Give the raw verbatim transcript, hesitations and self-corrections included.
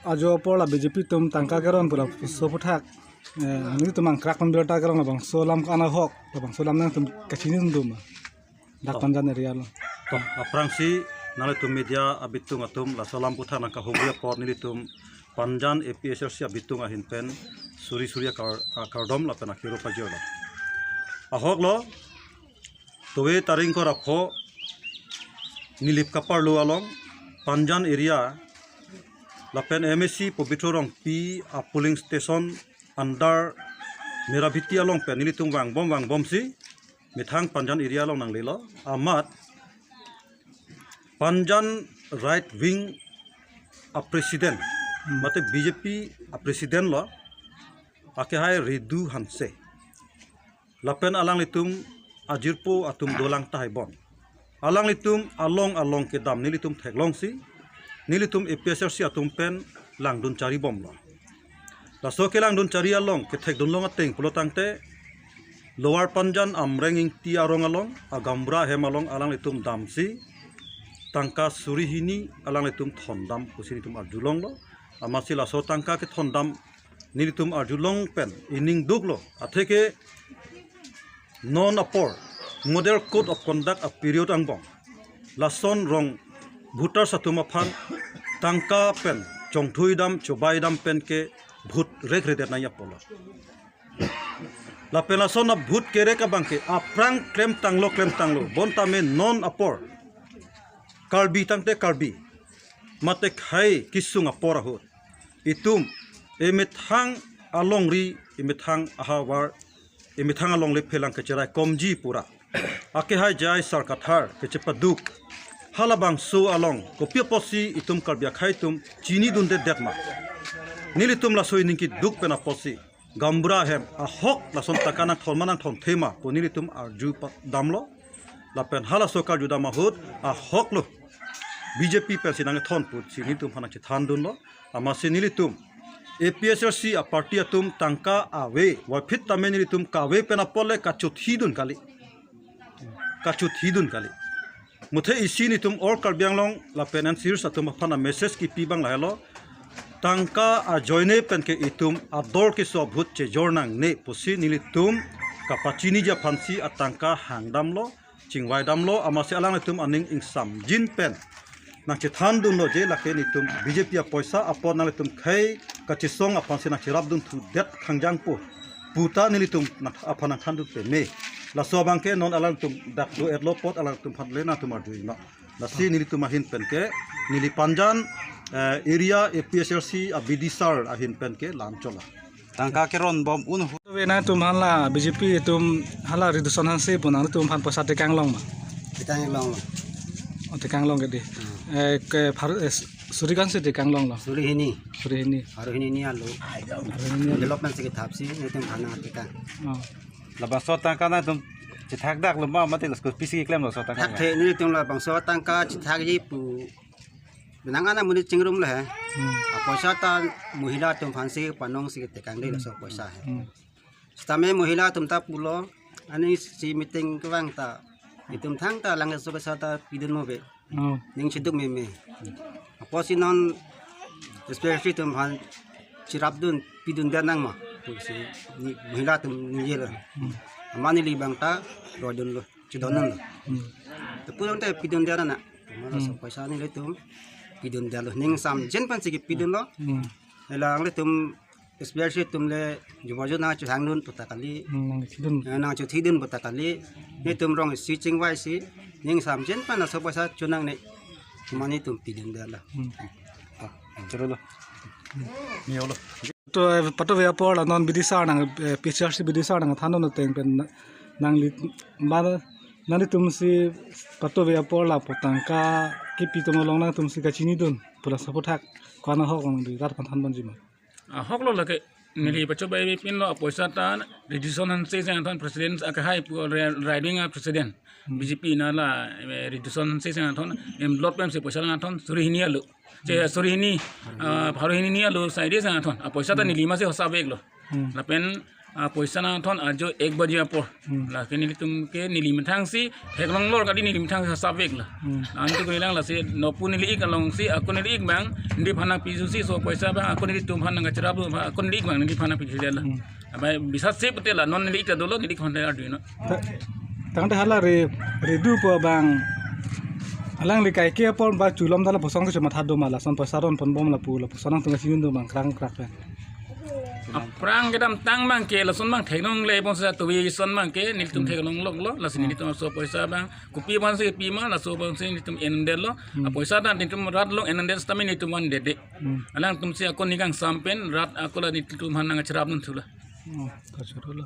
Ajo apor la B J P atum tangka keron pu laso aphuthak, eh, nelitum angkrak pon birta kelong, labangso alam ko-an ahok, labangso alam nangtum kachinidun ma? Dak Oh. Panjan area along. To, aphrangsi nanglitum media abitung atum laso alam aphuthak nangkahumri apot nelitum Panjan A P H L C abitung ahin pen suri suri akar, akardom lapen akiro pajirlo. Ahok lo, Towe tarik ingkoi ra pho Nilip Kaparlo along Panjan area lapen M A C Pobitro Rongpi a polling station under Merabhiti along pen nelitum vangbom vangbomsi methang Panjan area along nanglelo. Amat Panjan right wing a president, Hmm. mate B J P a president lo, akehai Ridu Hanse. Lapen alanglitum ajirpo atum dolang tahai bon. Alanglitum along along kedam nelitum theklongsi, nelitum A P H L C atum pen langdun chari bomlo. Laso kelangdun chari along kethekdun long ateng pulo tangte, Lower Panjan Amreng Ingti arong along, Agambura ahem along alanglitum damsi, tangka suri hini alanglitum thondam pusi nelitum arjulonglo. Amatsi laso tangka kethondam nelitum arjulong pen ining duklo. Atheke non apor model code of conduct a period angbong lason rong voters atum aphan tangka pen chongthui dam chobai dam pen ke vote rekredet nangji apotlo. Lapen lason a vote kerek abang ke aphrang klemtanglo klemtanglo. Bonta me non apor Karbi tangte Karbi, mate khei kesung apor ahut, itum emethang alongri, emethang ahavar, emethang alongle phelang kecherai komji pura. Akehai J I Sar Kathar kechepaduk. Halabangso along kopi apotsi itum Karbi akhei atum chinidundedetma? Nelitum laso ining keduk pen apotsi Agambura ahem ahok lason tangka nangthon ma nangthonthe ma pu nelitum arju pa-, damlo. Lapen halaso karju dam ahut ahok lo, B J P pensi nangthon pusi nelitum aphan nangchethandunlo. Amatsi nelitum A P H L C a party atum tangka ave, waphit tame nelitum kave pen apot le kachothidun kali. Kachothidun kali. Muthe isi nelitum all Karbi Anglong lapen N C Hills atum aphan a message kipi abang lahelo. Tangka ajoine pen ke itum ador keso a vote chejor nangne pusi nelitum kapachiniji aphansi atangka hangdamlo, chingvaidamlo, amatsi alanglitum aning ingsamjin pen nangchethandunlo je lake nelitum B J P apoisa apot nanglitum khei kachesong aphansi nangcherapdunthudet khangjangpo puta nelitum nang-, aphan nangthandun peme. Laso abang ke non alanglitum dak do-etlo apot alanglitum aphan le nangtum arjuji ma. Lasi nelitum ahin pen ke neli Panjan, eh, area A P H L C a B D sir ahin pen ke lam chola. Tangka keron bom un hu. Tobe nangtum aphan la B J P atum hala Riduson Hanse pu nangtum aphan poisa tekang long ma? Tekang long lo. Oh, tekang long ke di. Hmm. Eh, ke phar-, eh, suri kan si tekang long lo? Suri hini. Suri hini. Pharo hini ni alo. Pharo hini ni alo. Development si kethapsi nelitum aphan tekang. Oh. Labangso tangka nangtum chethakdak lo ma, mate laso kopisi keklem laso tangka? Thakthe, nelitum labangso tangka chethakji pu. Benang ana monit chingrum le he. Hmm. Apoisa ta mohila atum aphansi panongsi tekang de laso poisa he. Hmm. Sitame mohila atum ta pulo, ani si meeting kevang ta itum thangta lang laso poisa ta pidun mo ave. Oh. Ning cheduk meme. Apotsi non S P H L C atum aphan cherapdun pidundet nang ma pusi ni mohila atum ningjelo. Hmm. Amat neli abang ta rodunlo, chedondunlo. Hmm. Te pulang te pidundet nang. Mana Hmm. laso poisa nelitum pidundetlo. Ning ingsamjin pensi kepidunlo. Hmm. Hala nanglitum S P H L C atum le jubaju nangchehangdun puta kali. Hmm, nangchedun. Eh, nangchethidun puta kali. Nelitum rong isi chingvaisi ning ingsamjin pen laso poisa chonangne. Mane itum pidundetlo. Hmm. Ah, chorolo. Ni olo. To, eh, patove apor la non B D sir nang, eh, P H L C B D sir nangthandun ateng pen na-, nangli ba nanglitumsi patove apor lapu tangka kipi atum along nangtumsi kachinidun pu laso aphuthak ko-an ahok nangli rat aphan thanponji ma? Ahok lo lake, neli pachobei pinlo apoisa ta Riduson Hanse si nangthon president akehai pu re-, riding a president. Hmm. B J P na la, eh, Riduson Hanse si nangthon, envelope pensi poisa nangthon, suri hini alo. Che, Hmm. suri hini, ah, pharo hini ni alo, saide si nangthon. Apoisa ta Hmm. neli masi hosa veklo. Hmm. Lapen Ah, poisa nangthon ajo ek baje apor. Hmm. Lake nelitum ke neli methang si theklong lor kali, neli methang si hasap vek la. Hmm. Antu ko ilang lasi nopu neli ik along si ako neli ik abang, neliphan nangpi susi laso poisa abang, ako nelitum aphan nangkacharap lo, ako neli ik abang neliphan nangpi susi la. Hmm. Abai bisa se pute la, non neli ik ta dolo, neli ik aphan ta arjunon. Ta-, tangte hala re, redu po abang. Alangli kaike apor ba chulom ta lapuson ke cuma thado ma, lason poisa ron ponbom lapu, lapuson nangtum kachijun do abang, krang krak pen. Aphrang kedamtang abang ke, lason abang theklongle bom sa tuwi son abang ke, nelitum Hmm. theklong lok lo, lasi Hmm. nelitum laso poisa abang, kopi abang si pima, laso abang si nelitum endetlo, Hmm. ah, poisa ta nelitum rat along endet sitame nelitum vandetde. Hmm. Alangtum si ako neli kangsam pen, rat ako la nelitum aphan nangkacharap dun thu la. Hmm, kacharap lo.